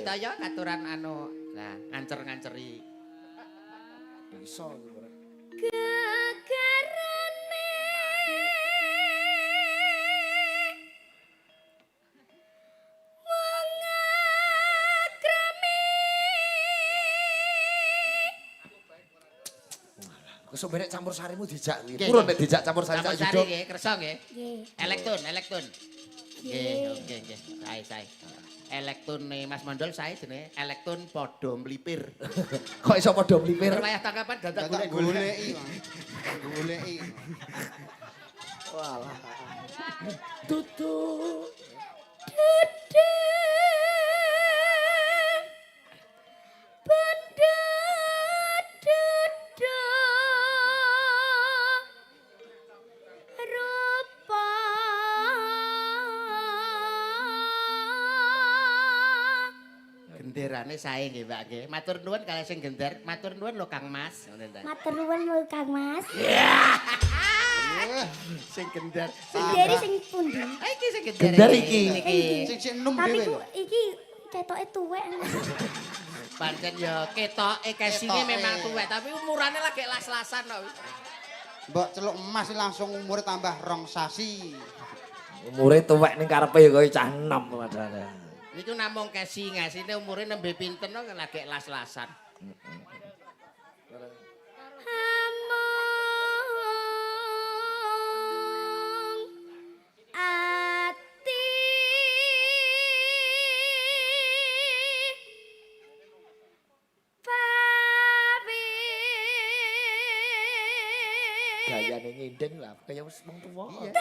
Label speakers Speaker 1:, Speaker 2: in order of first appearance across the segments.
Speaker 1: Sedaya katuran anu, nah, ngancer-nganceri.
Speaker 2: Iso iki ora.
Speaker 3: Gegerane wong akrami.
Speaker 2: Kesuk nek campur sarimu dijak kuwi.
Speaker 1: Nggih,
Speaker 2: Purun
Speaker 1: nggih.
Speaker 2: nek dijak campur sari
Speaker 1: Campur
Speaker 2: cak
Speaker 1: sari
Speaker 2: Yudo.
Speaker 1: nggih, kersa nggih.
Speaker 3: Nggih.
Speaker 1: Elektun, elektun. Nggih, oke nggih. Sae, sae. Elektune Mas Mondol sae jenenge elektun padha mlipir.
Speaker 2: Kok iso padha mlipir?
Speaker 1: Wayah tangkapan dadak
Speaker 4: Dadak
Speaker 1: golek-golek.
Speaker 4: goleki. Goleki.
Speaker 2: Walah. Tutu.
Speaker 3: Dudu benda dudu rupa.
Speaker 1: Genderane sae nggih, Mbak nggih. Matur nuwun kalih sing gender, matur nuwun lho Kang Mas. Ngoten ta.
Speaker 3: Matur nuwun lho Kang Mas.
Speaker 1: Sing gender. Sing
Speaker 3: Genderi sing pundi?
Speaker 1: Ah, iki sing gender.
Speaker 2: Gender iki.
Speaker 1: Niki.
Speaker 4: Sing sik enom
Speaker 3: Tapi
Speaker 4: dhewe
Speaker 3: ku
Speaker 4: lho.
Speaker 3: iki ketoke tuwek.
Speaker 1: Pancen ya ketoke kesinge
Speaker 4: Ketoke.
Speaker 1: memang tuwek, tapi umurane lagi las-lasan kok.
Speaker 4: Mbok celuk emas langsung umure tambah 2 sasi.
Speaker 2: Umure tuwek ning karepe ya kaya cah enom padahal.
Speaker 1: Niku namung kesi ngasine umure nembe pinten kok lagi las-lasan.
Speaker 3: Amung ati pawit
Speaker 2: Gayane nginden lah kaya wis wong tuwa.
Speaker 1: Iya.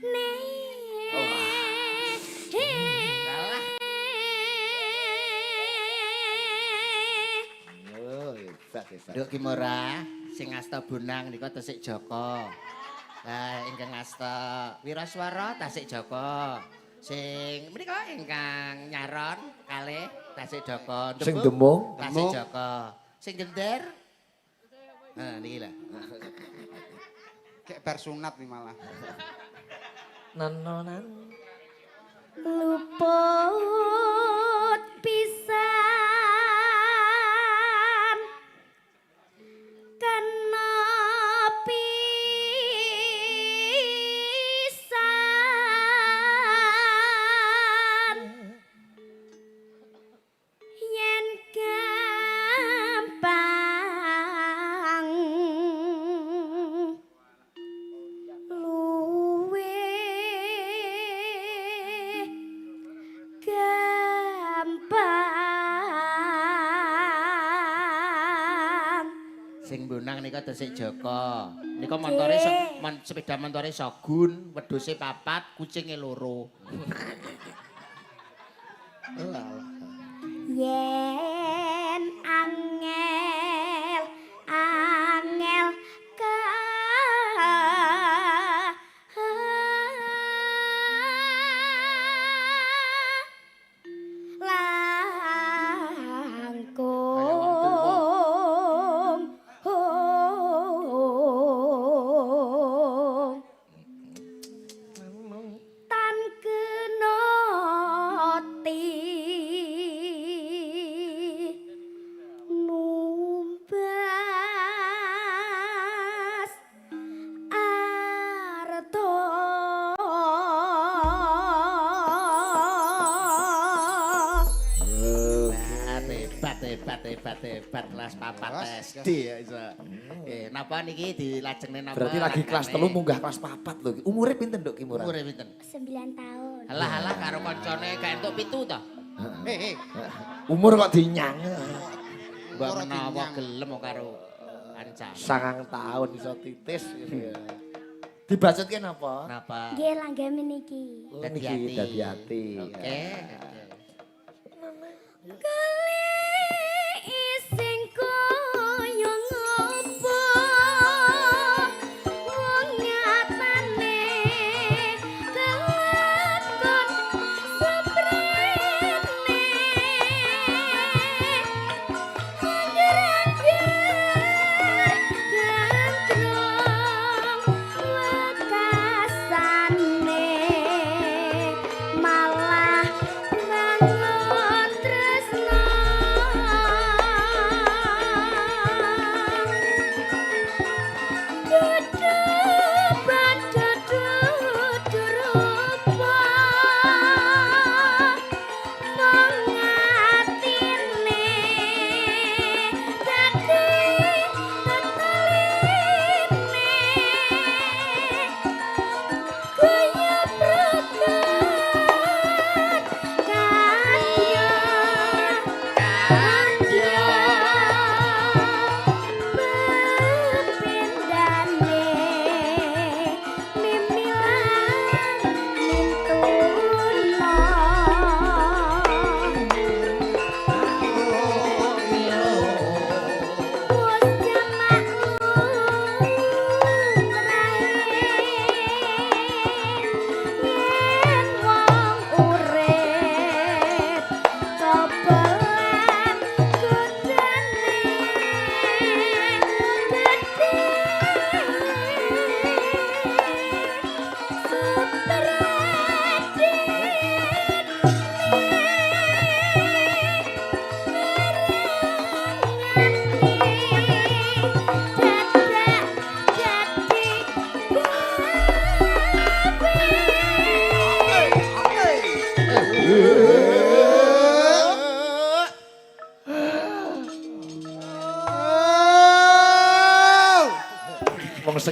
Speaker 3: ne.
Speaker 1: Alah.
Speaker 2: Oh, hebat hebat.
Speaker 1: Nduk Kimora, sing asta bonang nika tesik Joko. Lah ingkang asta Wiraswara tasik Joko. Sing menika ingkang nyaron kalih tasik Joko.
Speaker 2: Sing demung?
Speaker 1: Tasik
Speaker 4: Demung.
Speaker 1: Joko. Sing gender. Nah niki lah.
Speaker 4: Kayak bar sunat nih malah.
Speaker 2: Nanonan.
Speaker 3: Luput pisan kena pisan yen gampang luwe gampang.
Speaker 1: Sing bonang nika tesik Joko. Nika montore so, sepeda montore Shogun, wedhuse papat, kucinge loro.
Speaker 3: Yen angel angel ka langkung hong tan kenoti numbas arto.
Speaker 1: Wah, hebat hebat hebat hebat kelas papat SD ya iso. Napa niki dilajengne napa?
Speaker 2: Berarti lagi kelas 3 munggah kelas 4 lho. Umure pinten Nduk Kimura?
Speaker 1: Umure pinten?
Speaker 3: 9 tahun.
Speaker 1: Alah alah karo koncone gak entuk 7 to.
Speaker 4: Eh, eh.
Speaker 2: Umur kok dinyang.
Speaker 1: Mbak
Speaker 4: Ora
Speaker 1: menawa
Speaker 4: dinyang.
Speaker 1: gelem kok karo kancane.
Speaker 2: 9 tahun iso titis gitu ya. Dibacutke napa?
Speaker 1: Napa?
Speaker 3: Nggih langgam niki.
Speaker 2: Oh,
Speaker 1: Dadi
Speaker 2: niki
Speaker 1: ati.
Speaker 2: dadi ati.
Speaker 1: Oke.
Speaker 3: Golek sing kaya ngopo wong nyatane kelakon seprene angger-angger gandrung wekasane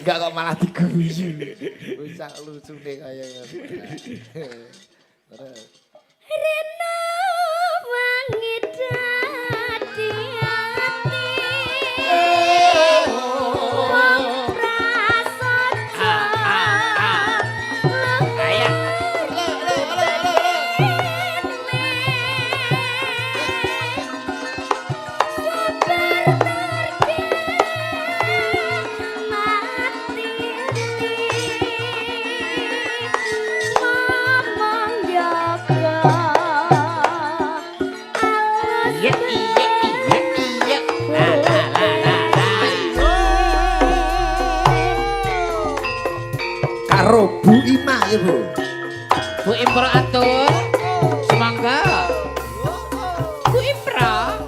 Speaker 2: Dilenggak kok malah diguyu. Bocah lucune kaya ngono. Terus.
Speaker 3: Rena wangi dadi ati wong prasaja.
Speaker 1: Ayo. Iya iya iya iya. La la la la la.
Speaker 2: Karo Bu Ima ya, Bu.
Speaker 1: Bu Impro atur. Semangga. Bu Impro.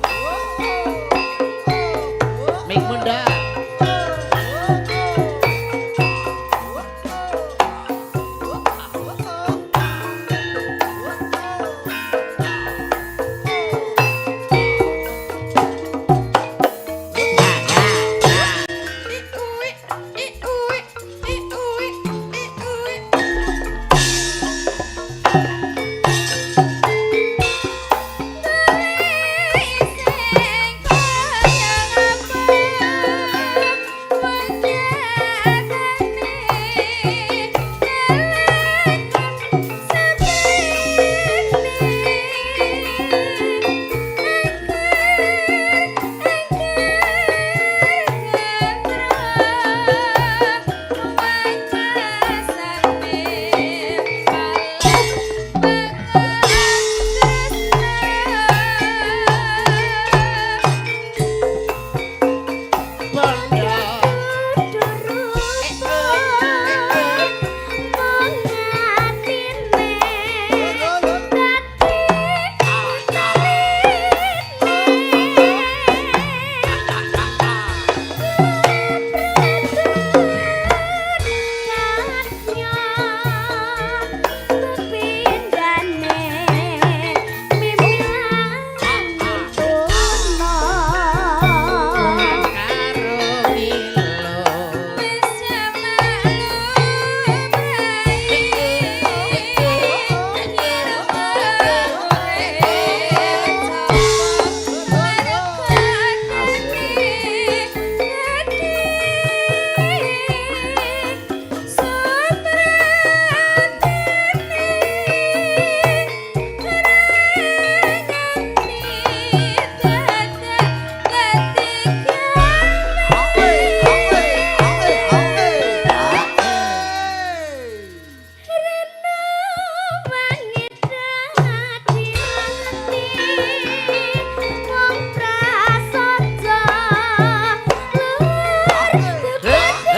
Speaker 1: Mik munda. Bondo. Karo milo. A E A A E A A.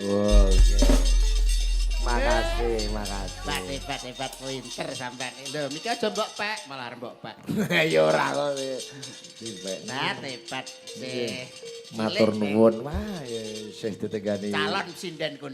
Speaker 2: Oke. Makasih, makasih.
Speaker 1: Hebat hebat hebat pinter sampean. Lho, miki aja mbok pek, malah arep mbok pek.
Speaker 2: Ya ora kok. Dipek.
Speaker 1: Nah, hebat sih.
Speaker 2: Matur nuwun wah ya isih ditenggani.
Speaker 1: Calon sinden.